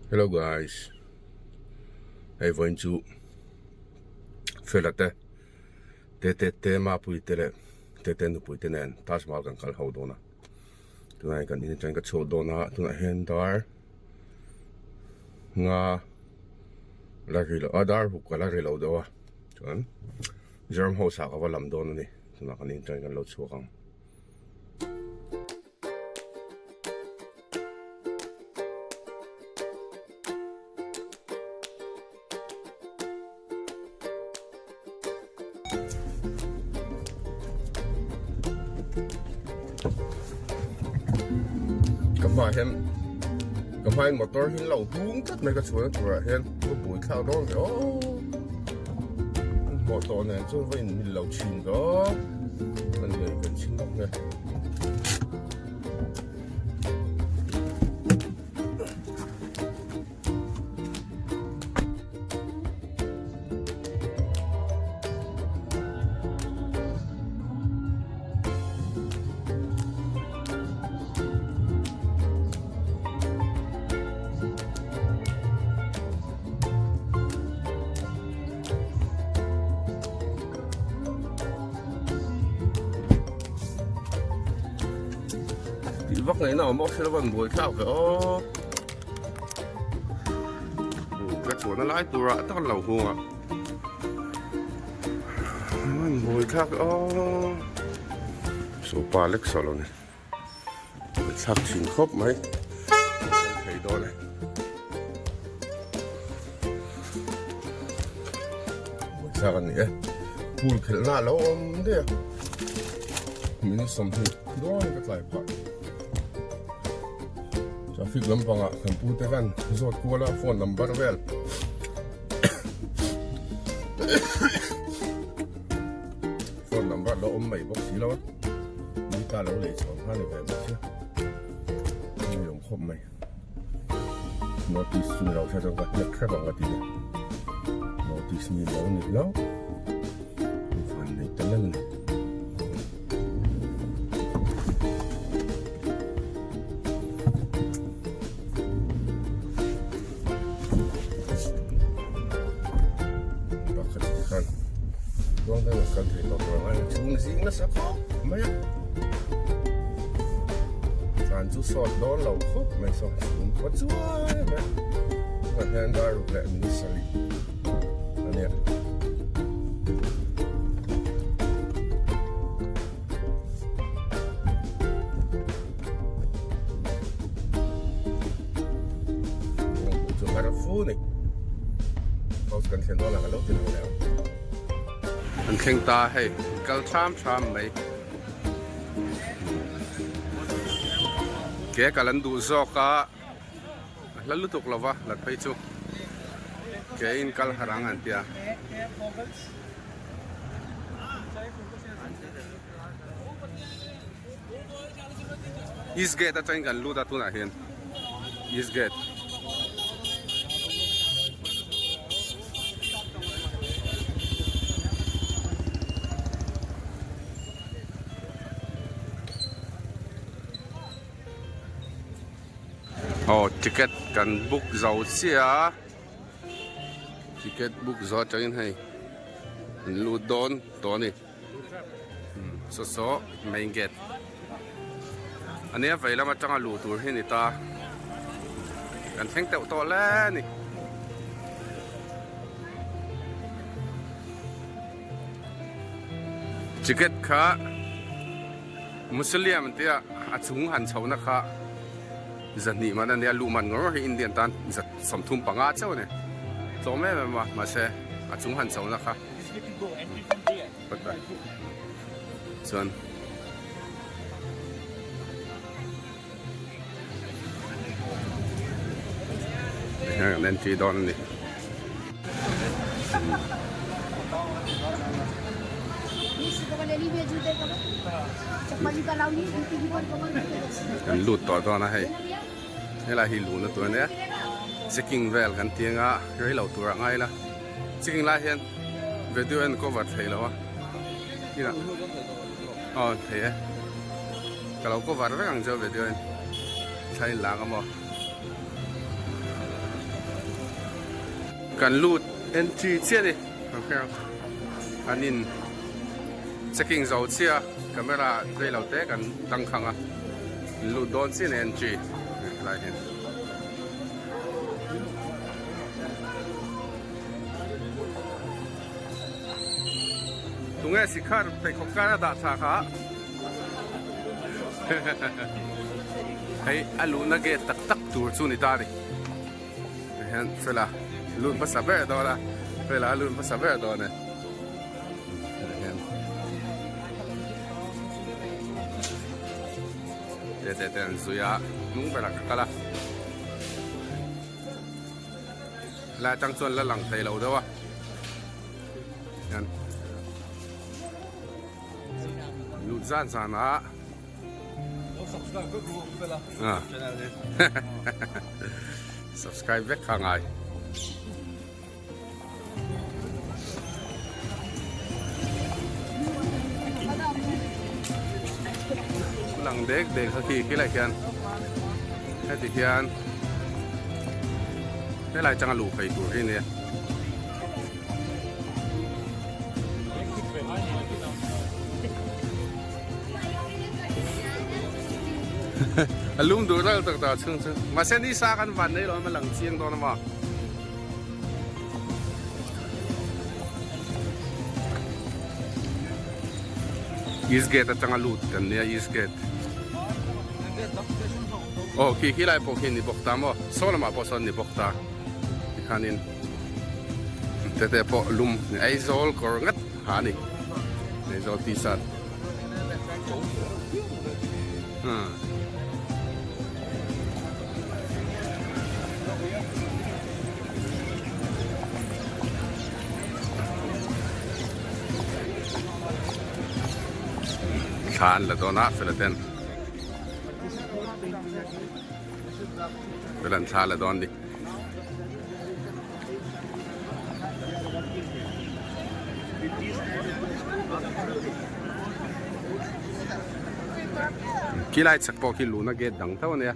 Hello guys hei vawiin chu Fela te Tete te Mapui te leh Tete nupui te nen Taj Mahal kan kal ho dawn a tunah hian kan in atangin ka chhuak dawn a tunah hian dar nga la ri lo a dar ruk a la ri lo deuh a chuan Mizoram house ah ka va lam dawn a ni tunah kan in atangin kan lo chhuak ang. Ka hmaah hian ka hmain motor hi lo hung tlat mai ka chhuahna turah hian ka bui thlak dawn ve aw an hmuh tawh nen chuan va inmil lo thin dawn an nei kan chhin lawk nge. Tih vak ngaihna awm bawk si lo a an buai thlak ve aw. Ka chuanna lai turah tak an lo hung a an buai thlak aw sopa lek saw lo ni buai thlak thin khawp mai thei dawn e buai thlak a ni e pool khelhna a lo awm daih a minute 20 dawn ka tlai phah. Traffic lampangah kan pu te khan zawt kual a phone number vel phone number lo awm mai bawk si lo a mi ta lo lei chhuah kha ni ve bawk sia ni awm khawp mai notice chu ni lo hre chuan ka hnek hrep ang ka ti a notice ni lo ni lo van nei ta lel ni. Pakhat khan ruang dang kal thei tawh tur ang a chhung zing nasa khawp mai a tlan chu sawt dawn lo khawp mai saw chhung khaw chuai mai tunah hian dar ruk leh minute sarih a nia. Chu har fu ni. House kan thlen dawn a ka lo ti lang leh ang. An thleng ta hei kal tham tham mai. Ke kal an duh zawk a. A hla lutuk lova lat phei chu ke in kal har ang an tia. East gate atangin kan lut a tunah hian East gate. Aw ticket kan book zo chiah a ticket book zo atangin hei an lut dawn tawh a ni saw saw main gate a nia vei lam atanga luh tur hi a ni ta kan thleng teuh tawh hle a ni. Ticket kha. Musliam an tia a chung han chhohna kha zahnih man a nia luh man ngawr ngawr hi Indian tan za 35 chauh a ni tlawm em em a mahse a chung han chhohna kha chuan hian kan entry dawn a ni. Kan lut tawh dawn a hei helai hi luhna tur a nia checking vel kan ti anga rei lo tur a ngai la checking lai hian video en cover thei lo a aw thei e ka lo cover vek ang chu video in thla in lak a maw. Kan lut entry chiah a ni an in checking zo chiah a camera rei lo te kan tangkhang a lut dawn chiah a ni entry helai hian. Tunge sikhar pheikhawk kar a dah tha kha hei a luhna gate tak tak tur chu ni ta a ni tihian fela lut hmasa ber dawn a fela a lut hmasa ber dawn e tihian te te te an zui a hnung berah ka kal a. Helai atang chuan la lang thei lo deuh a hian lut zan zan a subscribe vek kha ngai. Lang dek dek kha khi khilai khian heti hian helai changa luh phei tur hi nia. A lum duh ral tak tak chhung chu mahse ni sa kan van nei lo a lang chiang dawn a maw. East gate atanga lut kan nia East gate aw khi khi lai pawh khi ni bawk ta maw saw lamah pawh sawn ni bawk ta tikhanin te te pawh lum Aizawl kawr ngat ha a ni Aizawl t-shirt hmm. Thla an la dawn a fela ten fela an thla la dawn ni. Khilai chhak pawh khi luna gate dang tho ania.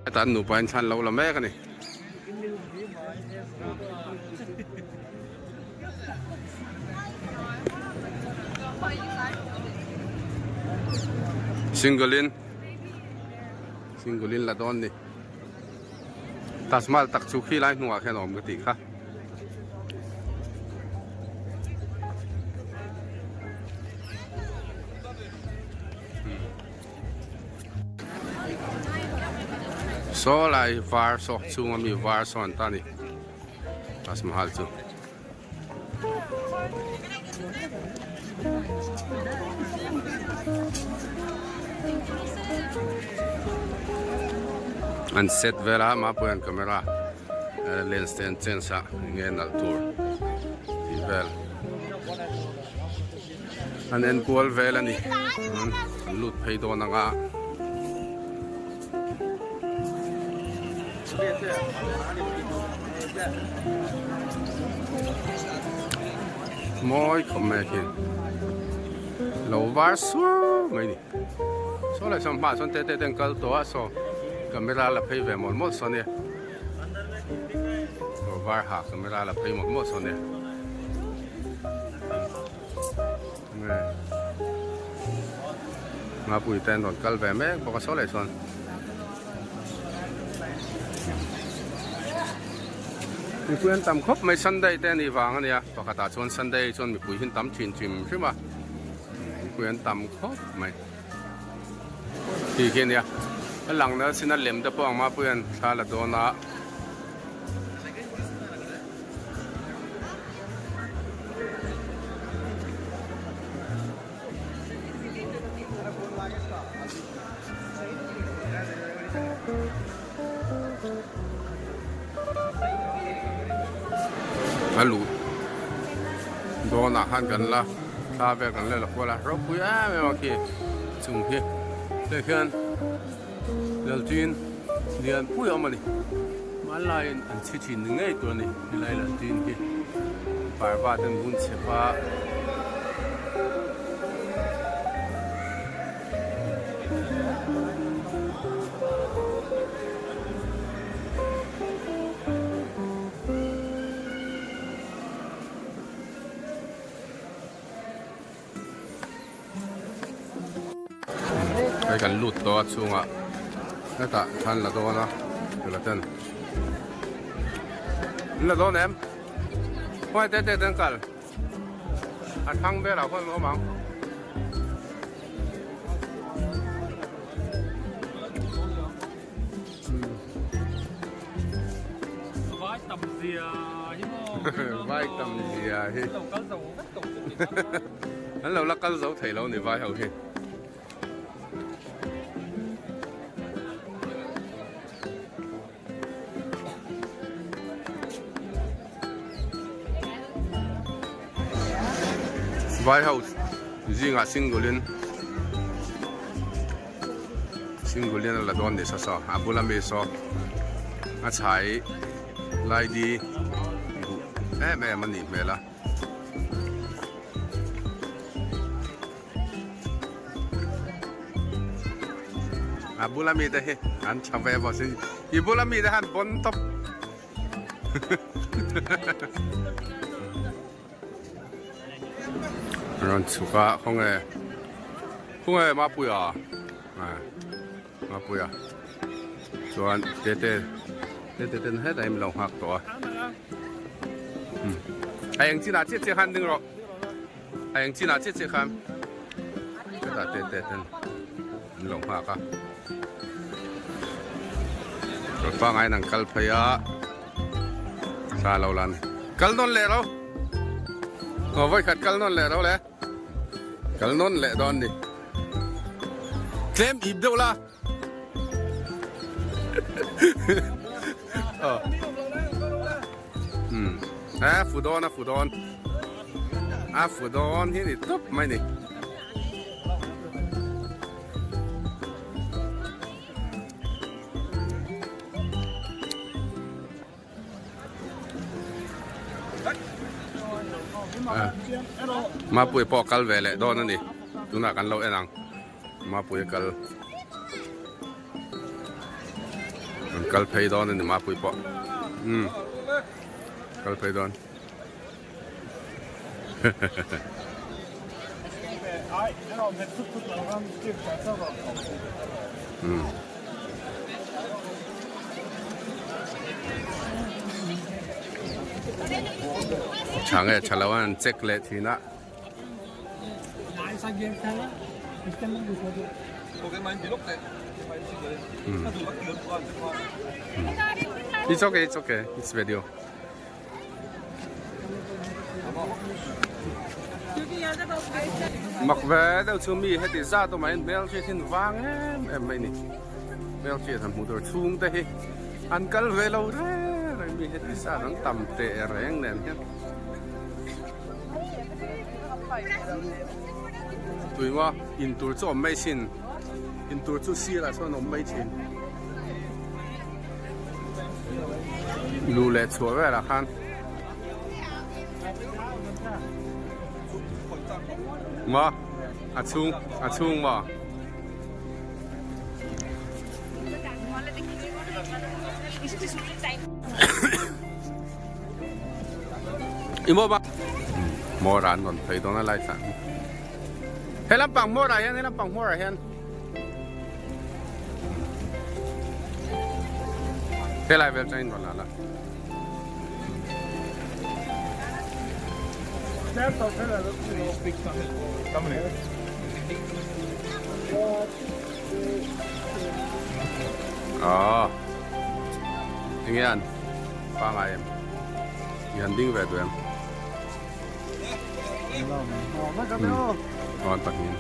Hetah an nupa in thlan lo la mek a ni. Single in single in la dawn ni. Taj Mahal tak chu khi lai hnungah khian a awm ka tih kha. Saw lai var saw chhunga mi var saw an ta a ni Taj Mahal chu. An set vel a mahpui an camera lens te an change a enge nalh tur tih vel an en kual vel a ni an lut phei dawn ang a. Mawi khawp mai a khian lo var sur mai ni saw leh saw hmaah sawn te te te an kal tawh a saw camera la phei ve mawlh mawlh saw nia lo var ha camera la phei mawlh mawlh saw nia. Ngapui te an rawn kal ve mek bawk a saw leh chuan mipui an tam khawp mai Sunday te a nih vang a nia pakhatah chuan Sunday chuan mipui hi an tam thin hrim hrim a mipui an tam khawp mai khi khi a nia a lang nal sin a lem te pawh ang mapui an thla la dawn a. A luh dawnah khan kan la thla vel kan la la kual a ropui em em a khi chung khi tah khian Lalṭin lian pui a awm a ni. Hmanlaiin an chhi thin ni ngei tur a ni helai Lalṭin hi. Parva ten bun chhep a. Hei kan lut tawh a chhungah hetah thlan la dawn a tula ten an la dawn em khawngaih te te ten kal a thlang velah khawn an awm ang. Vai tam zia hi maw. Vai tam zia hi. An lo kal zo vek tawh chu ti kha. An lo la kal zo thei lo ni vai ho hi. Vai ho zingah single in Single in a la dawn ni saw saw a bula mi saw a chhai lai di duh em em a nih hmel a. A bula mi te hi an tha ve bawk si i bula mi te han pawn tawp. Rawn chhuk a khawnge khawnge Mapuia Mapuia chuan tete tete ten hetah hian min lo nghak tawh a a eng chinah chiah chiah khan ding rawh a eng chinah chiah chiah khan hetah tete ten an lo nghak a kawr pangaiin an kal phei a. Sa lo lan kal nawn leh lo aw vawi khat kal nawn leh lo le kal nawn leh dawn ni tlem ip deuh la aw um a fu dawn a fu dawn a fu dawn hi ni tawp mai ni. Mapuia pawh a kal ve leh dawn a ni tunah kan lo en ang Mapuia kal an kal phei dawn a ni Mapuia pawh umm kal phei dawn. Tha nge tha lo an check leh thin a. It's okay, it's okay. It's video. Mak ve deuh chu mi heti zat awm ah hian hmel hriat hi an vang em em mai ni hmel hriat han hmuh tur chhung te hi an kal ve lo reng reng mi heti zat an tam teh reng nen hian tui maw in tur chu awm mai sin in tur chu sirah chuan awm mai thin. Luh leh chhuah velah khan maw a chhung a chhung maw i maw ba hmawr ah an rawn phei dawn a lai thlah he lampang hmawr ah hian he lampang hmawr ah hian. Helai vel chuan in rawn la la. Aww enge an pangai em i han ding ve duh em. Aw an pahnih.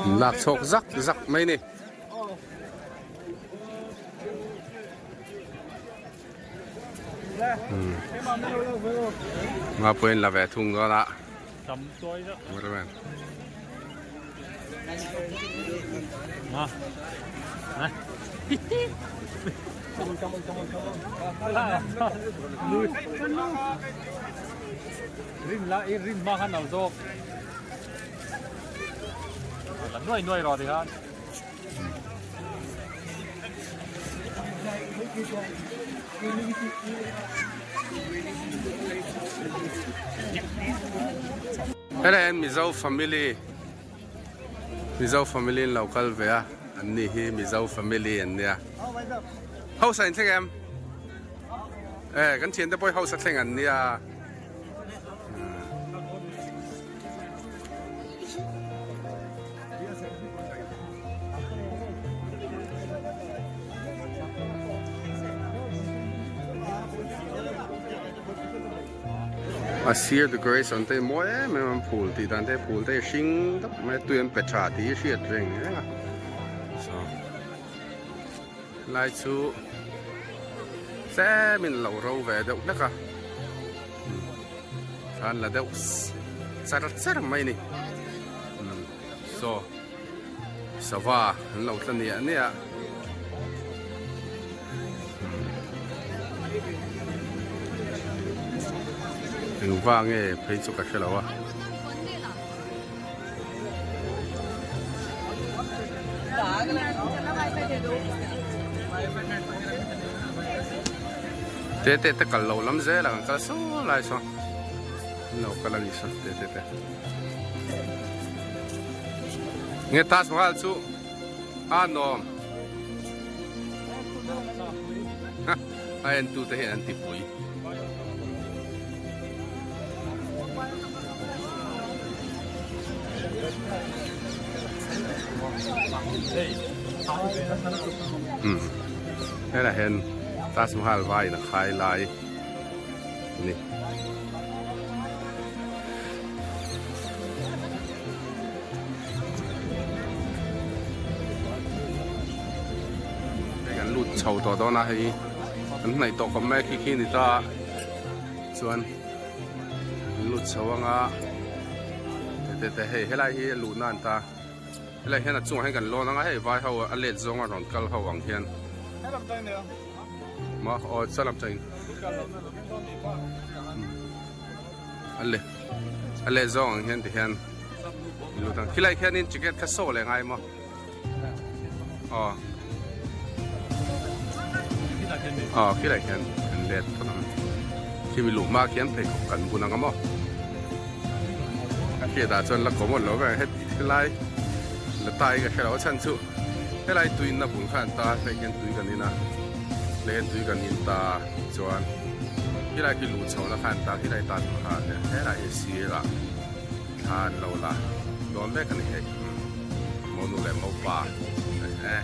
An lak chhawk zak zak mai a ni. Mapuiin la ve thung dawn a. Helai hian Mizo family Mizo family an lo kal ve a an ni hi Mizo family an nia hausa in thleng em e kan thiante pawh hi hausa thleng an nia. A sir decoration te hi mawi em em a phul tih dan te phul te hi hring dap mai a tui an pe tha tih hi hriat reng reng a saw lai chu tlem in lo ro ve deuh hlek a. Thlan la deuh char char mai a ni saw sava an lo tla niah niah engva nge phei chu ka hre lo a. Te te te kal lo lam zel a kan kal saw lai saw an lo kal a ni saw te te te nge Taj Mahal chu a nuam a en tu te hian an ti pui. Helaiah hian Taj Mahal vaiin a khai lai a ni. Hei kan lut chho tawh dawn a hei kan hnaih tawh khawp mai a khi khi a ni ta a chuan. Lut chho anga te te hei helai hi a luhna an ta helai hian a chungah hian kan lawn anga hei vai ho a let zawnga rawn kal ho ang hian maw aw salam changin a le a let zawng ang hian ti hian lut ang khilai khianin ticket kha saw leh ngai maw aw aw khilai khian kan let phawt ang khimi luh hma khian pheikhawk kan bun ang a maw a hriatah chuan la common lo vek ang helai la tai ka hre lo a chhan chu helai tui na bul kha an ta hei hian tui kan in a hei hian tui kan in ta chuan khilai khi luh chho na kha an ta khilai tan kha helai hi sirah thla an lo la dawn vek a ni hei monu leh mopa eh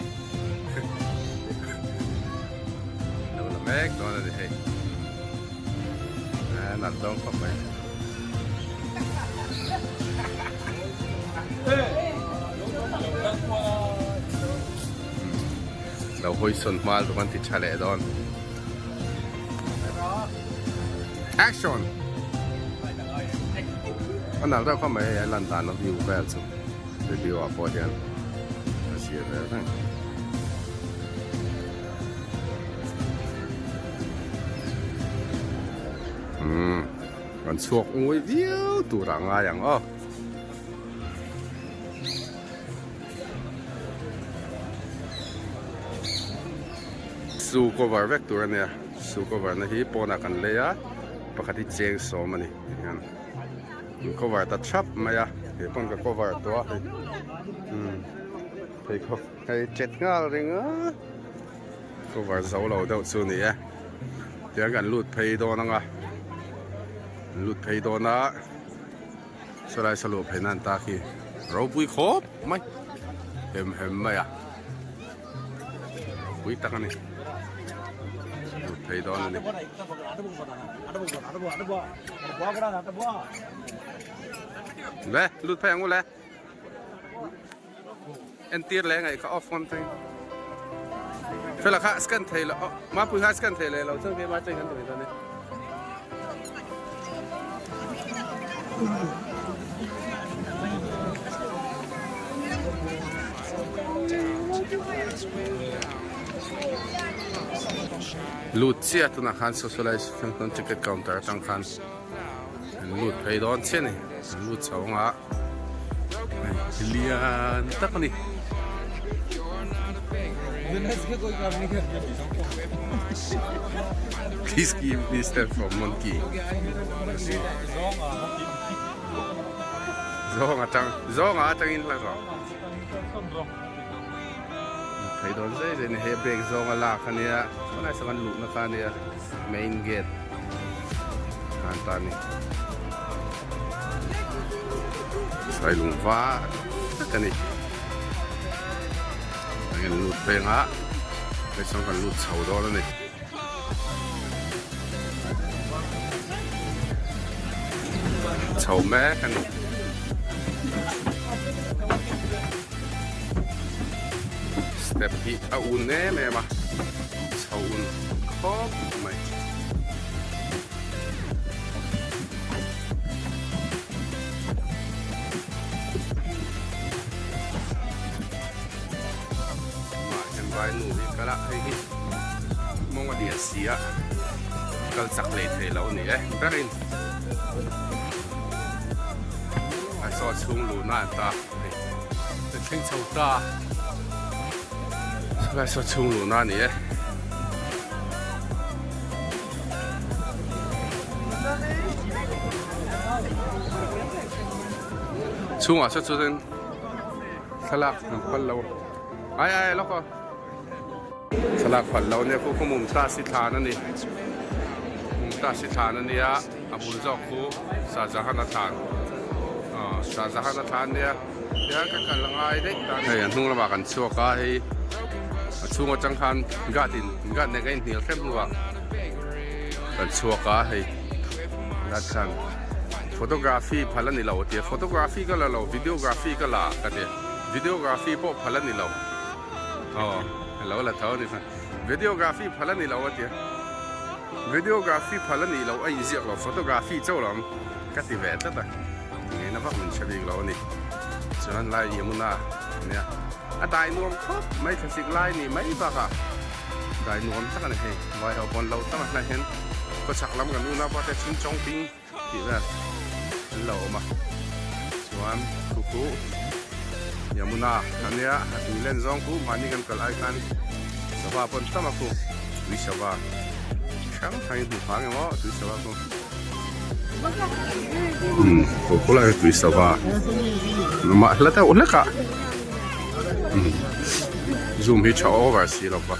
lo la mek dawn a ni hei a nalh dawn khawp mai. Lo hawi sawn hma lutuk an ti tha leh dawn. Action! A nalh deuh kha mai hei a lan dan a view vel chu video ah pawh hian a zir ve reng. Umm kan chhuak ngawi viau tur ah ngai ang aw. Su cover vek tur a nia su cover na hi pawnah kan lei a pakhat hi cheng sawm a ni tihian an cover ta thap mai a kei pawn ka cover tawh a hei umm pheikhawk hei chet nghal ring a cover zo lo deuh chu a ni e tiang kan lut phei dawn ang a an lut phei dawn a sawlai saw luh phei nan tak hi ropui khawp mai hem hem mai a. Pui tak a ni. Lut phei dawn a ni. Le, lut phei ang u le. Entir leh ngaih kha off ngam thei. Fela kha scan thei lo Mapui kha scan thei leh lo chuan keimah atangin kan ti mai dawn e. Lut chiah tunah khan socialise ticket counter atang khan an lut phei dawn chiah a ni an lut chho ang a hei lian tak a ni. Please give distance from monkey. Zawng atang zawng atangin hla rawh. Thei dawn zai zai ni hei break zawng a lak ania tunah sawn luhna kha ania main gate khan ta ni sailung var tak ani kan lut peng a hei sawn kan lut chho dawn ani chho mek ani. Step hi a un em em a chho un khawp mai. Mah hian vai nu hi kal a hei hi mawng a lian si a kal chak leh thei lo a ni e berin a saw chhung luhna an ta hei ka thleng chho ta sawlai saw chhung luhna a ni e. Chhungah saw chuan thlalak an phal lo ai ai lawk aw thlalak phal lo nia khu khu mumtaz hi thlan a ni mumtaz hi thlan a nia a bul zawk khu Shahjahan a thlan aw Shahjahan a thlan nia tihian ka kal angai daih ta hei a hnung lamah kan chhuak a hei a chhung atang khan guard in guard nen kan inhnial hrep hnuah kan chhuak a hei guard khan photography phal a ni lo tia photography ka la lo videography ka la ka ti videography pawh phal a ni lo aw lo la tho a ni videography phal a ni lo a tia videography phal a nih loh a inziak lo photography chauh lo ang ka ti ve tlat a tingeina vak min hre bik lo a ni chuan lai Yamuna ania a dai nuam khawp mai thlasik lai ni mai bakah dai nuam tak a ni hei vai ho pawn lo tak a hnai hian khawchhak lam kan unau pa te chhingchawng ping tih vel an lo awm a chuan khu khu Yamuna ania a tui len zawng khu mahni kan kal ai khan sava pawn tam a khu tui sava hrang hrang in hmu phang emaw tui sava khu umm khu khu lai tui sava mah hla deuh hlek a umm zoom hi tha over si lo va.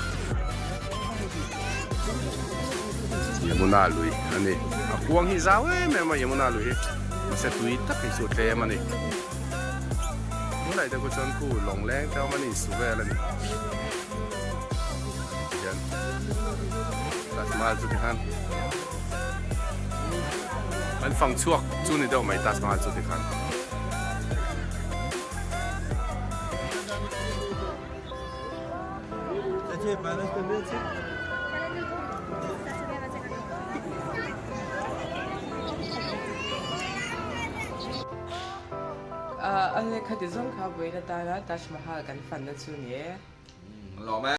Yamuna lui a ni. A kuang hi zau em em a Yamuna lui hi mahse tui tak hi chu a tlem a ni. Tunlai te khu chuan khu lawng leng te awm a ni su vel a ni. Tihian Taj Mahal chu tikhan an fang chhuak chu ni deuh mai Taj Mahal chu tikhan. A lehkha ti zawng kha vawiin atana Taj Mahal kan fanna chu ni e. Lawm e.